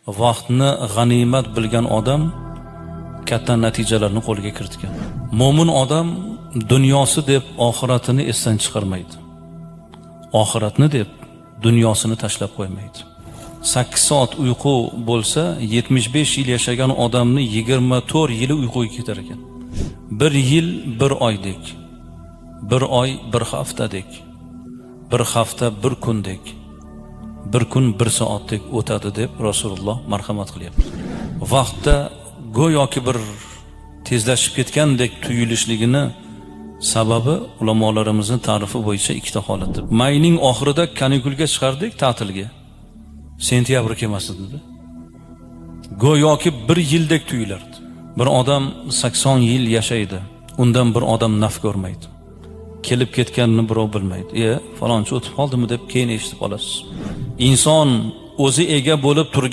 Vaqtni g'animat bilgan odam katta natijalarni qo'lga kiritgan. Mo'min odam dunyosi deb oxiratini esdan chiqarmaydi. Oxiratni deb dunyosini tashlab qo'ymaydi. 8 soat uyqu bo'lsa, 75 yil yashagan odamni 24 yili uyquga ketar ekan. Bir yil bir oydek, bir oy bir haftadek, bir hafta bir kundek, bir kun bir soatdek o'tadi deb Rasululloh marhamat qilyapti. Vaqtda go'yoki bir tezlashib ketgandek tuyulishligini sababi ulamolarimizning ta'rifi bo'yicha ikkita holatdir. Mayning oxirida kanikulga chiqardik ta'tilga. Sentyabr kelmas edi. Go'yoki bir yildek tuyulardi. Bir odam 80 yil yashaydi. Undan bir odam naf ko'rmaydi. Kelib ketganini birov bilmaydi. Falonchi o'tib qoldimi deb keyin eshitib qolasiz. Inson o'zi ega bo'lib turgan